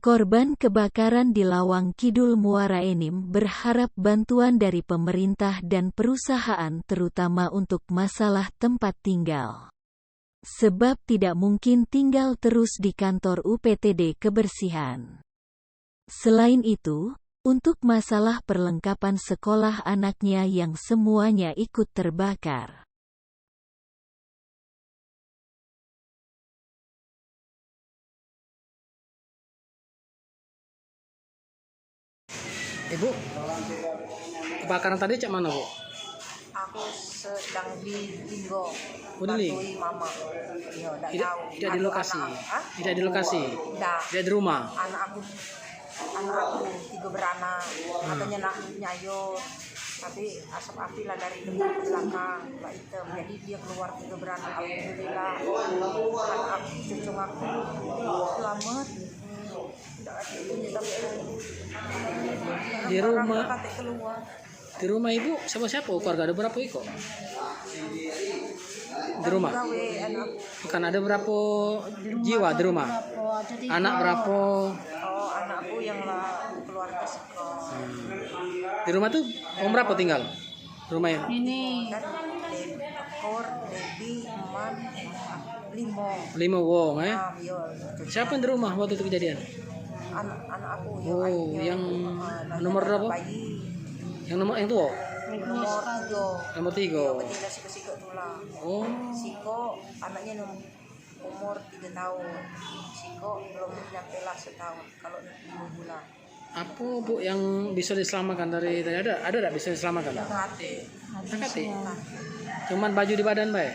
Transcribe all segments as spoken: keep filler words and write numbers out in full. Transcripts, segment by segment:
Korban kebakaran di Lawang Kidul Muara Enim berharap bantuan dari pemerintah dan perusahaan, terutama untuk masalah tempat tinggal. Sebab tidak mungkin tinggal terus di kantor U P T D kebersihan. Selain itu, untuk masalah perlengkapan sekolah anaknya yang semuanya ikut terbakar. Ibu, kebakaran tadi cak mano, Bu? Aku sedang di Linggo, oh, di Ling- bantui mama. Iyo, dak tahu. Idak di lokasi? Hah? Idak di lokasi? Dak. Idak di rumah? Anak aku, anak aku tiga beranak. Hmm. Katonyo nak nyayur. Tapi asap api lah dari depan ke belakang, lah item. Jadi dia keluar tiga beranak. Alhamdulillah. Anak aku, cucung aku selamat. Di rumah, di rumah ibu siapa-siapa? Keluarga ada berapa ikut? Di rumah? Bukan, ada berapa jiwa di rumah? Anak berapa? Oh, anakku yang lah keluarga sekolah. Hmm. Di rumah tu orang berapa tinggal? Rumah ini. Kan Dep-, Kor, Depi, Eman, limo. Limo wong, eh? Ah, iyo. Siapa yang di rumah waktu itu kejadian? Anak, anak aku, yo, oh, yang nomor berapa? Bayi. Yang nomor, yang tua? Nomor tiga. Nomor tiga. Iyo, betina sikok-sikok tulang. Oh. Sikok anaknya nom-, umur tiga tahun. Sikok belum nyampe lah setahun. Kalau lima bulan. Apa, Bu, yang bisa diselamatkan dari tadi? Ada, ada dak bisa diselamatkan? Dak katek. Dak katek? Cuman baju di badan bae?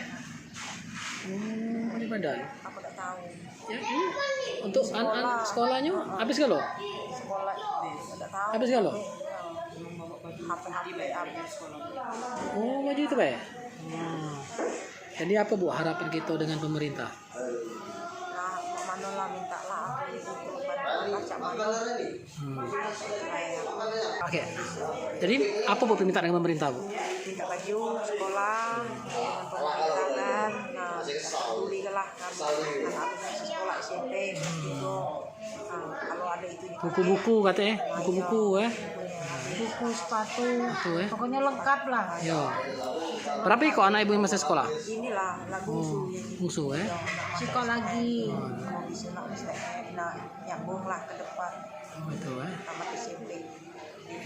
Hmm, di badan. Aku dak tahu. Ya, ini untuk anak-anak sekolahnya habis galo? Sekolah, dak tahu. Habis galo? H P, H P habis. Oh, baju itu bae? Hmm. Jadi apa, Bu, harapan kita dengan pemerintah? Nah, mak mano lah minta lah, aku itu korban lah, cak mano. Hmm. Oke. Jadi, apa, Bu, permintaan dengan pemerintah, Bu? Minta baju sekolah, dengan pemerintah kan. Nah, peduli lah kan. Anak aku masih sekolah S M P, S tiga. Nah, kalau ada itu juga. Buku-buku kate, eh? Buku-buku, eh? Buku, sepatu. Itu, eh? Pokoknya lengkap lah. Yo. Berapa ikut anak ibu yang masih sekolah? Inilah, lah bungsu. Oh, bungsu, eh? Yo. Sikok lagi. Oh. Kalau bisa nak, bisa nak nyambung lah ke depan. Oh, itu, eh? Tamat S M P.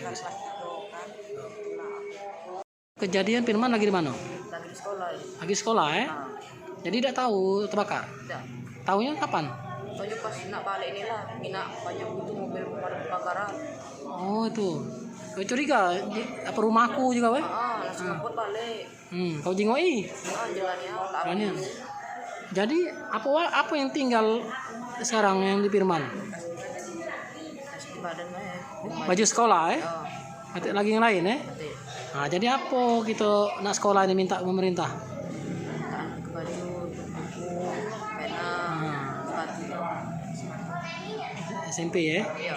Kelas tiga kan. Itulah. Kejadian Firman lagi di mano? Lagi di sekolah, ya. Lagi sekolah, eh? Ah. Jadi dak tahu terbakar? Dak. Tahunya kapan? Tahunya pas nak balik ni lah, nak banyak itu mobil pemadam kebakaran. Oh, itu. Kau curiga, di, apa rumahku juga, weh? Ah, langsung ngepot balik. Hmm, kau jengoki? Ah, jalannya, tak. Jadi, apa wa-, apa yang tinggal sekarang yang di Firman? Nasi di badan, eh. Baju sekolah, eh? Oh. Katek lagi yang lain, eh? Katek. Nah, jadi apa kita nak sekolah ni minta ke pemerintah? Minta ke baju, buku, pena, sepatu. S M P, eh? Iya.